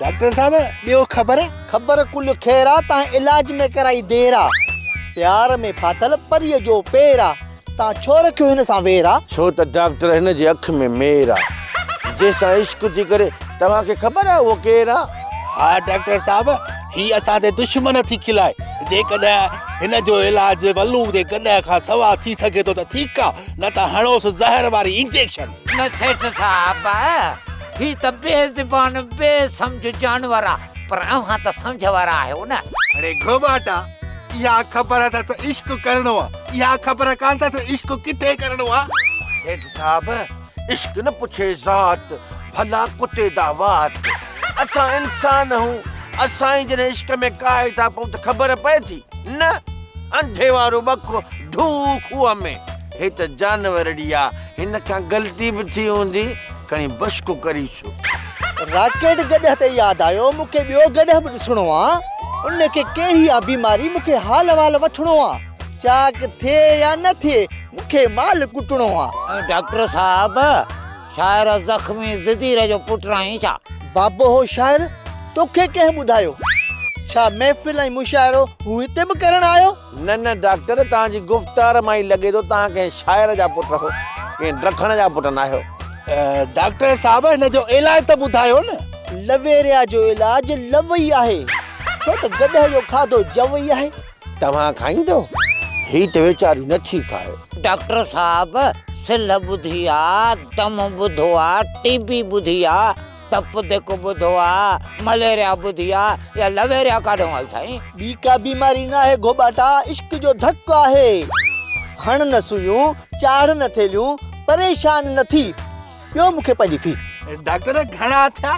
Doctor صاحب ڏيو خبر. خبر ڪل خير آ، تان علاج ۾ ڪرائي دير آ. پيار ۾ ڦاٿل پريء جو پير آ، تان ڇو رکيو هن سان وير آ. ڇو ته ڊاڪٽر هن جي اک ۾ مير آ. جنهن سان عشق ٿي ڪري، توهان کي خبر آ اهو ڪير آ؟ ها ڊاڪٽر صاحب هي اسان تي دشمن ٿي کلائي، جيڪڏهن هن جو علاج ولو جي گڏهه کان سوا ٿي سگهي ٿو ته ٺيڪ آ، نه ته هڻوس زهر واري انجيڪشن. نه سيٺ صاحب هي ته بي زبان بي سمجهه جانور آ پر اوهان ته سمجهه وارا آهيو نه. اڙي گهوٻاٽا اها خبر اٿس عشق ڪرڻو آ اها خبر ڪانه اٿس عشق ڪٿي ڪرڻو آ. سيٺ صاحب عشق نه پڇي ذات ڀلا ڪتي دا وات اسان انسان هون اسان ئي جڏهن عشق ۾ ڪاهي ٿا پئون ته خبر پئي ٿي نه انڌي وارو ٻڪ ڍو کوهه ۾. هي ته جانورڙي آ، هن کان غلطي به ٿي هوندي، کڻي بشڪو ڪريس. راڪيٽ گڏهه تي ياد آيو، مون کي ٻيو گڏهه به ڏسڻو آ، ان کي ڪهڙي آ بيماري، مون کي حال احوال وٺڻو آ، چاڪ ٿئي يا نه ٿئي، مون کي مال ڪٽڻو آ. ڊاڪٽر صاحب، شاعر زخمي زدير جو پٽ آهين ڇا؟ بابو هو شاعر، توکي ڪنهن ٻڌايو؟ ڇا محفل ۽ مشاعرو هو هتي به ڪرڻ آيو؟ نه نه ڊاڪٽر توهان جي گفتار مان ئي لڳي ٿو توهان ڪنهن شاعر جا پٽ هو ڪنهن ڊکڻ جا پٽ ناهيو. ڊاڪٽر صاحب هن جو علاج ته ٻڌايو نه. لويريا جو علاج لو ئي آهي ڇو ته گڏهه جو کاڌو جو ئي آهي. توهان کائيندو؟ هي ته ويچاري نٿي کائي. ڊاڪٽر صاحب سلهه ٻڌي آ، دم ٻڌو آ، ٽي بي ٻڌي آ، تپ دق ٻڌو آ، مليريا ٻڌي آ يا لويريا ڪاڏهون آئي سائين؟ ٻي ڪا بيماري ناهي گهوٻاٽا، عشق جو ڌڪ آهي. هڻ نه سوئيون، چاڙهه نه ٿيلهيون، پريشان نه ٿي، ڏيو مون کي پنهنجي في. ڊاڪٽر گهڻا ٿيا؟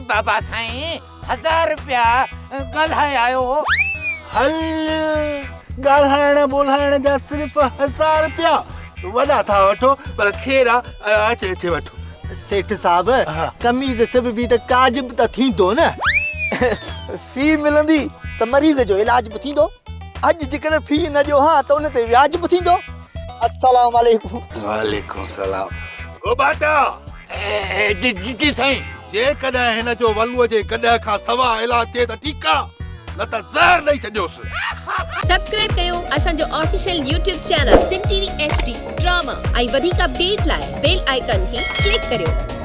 بابا سائين هزار رپيا ڳالهائي آيو هو. هل ڳالهائڻ ٻولهائڻ جا صرف هزار رپيا وڏا ٿا وٺو پر خير آ اچي اچي وٺو. سيٺ صاحب قميص سببي ته ڪاڄ به ته ٿيندو نه. في ملندي ته مريض جو علاج به ٿيندو. اڄ جيڪڏهن في نه ڏيو ها ته ان تي وياج به ٿيندو. السلام عليڪم. وعليڪم السلام. گوباٽا! جي جي سائين. جيڪڏهن هن جو ولوء جي گڏهه کان سوا علاج ٿئي ته ٺيڪ آ نه ته زهر ڏئي ڇڏيوس. سبسڪرائب ڪيو اسان جو official YouTube channel Sindh T V H D drama ۽ وڌيڪ اپڊيٽ لاء بيل آئيڪان کي ڪلڪ ڪريو.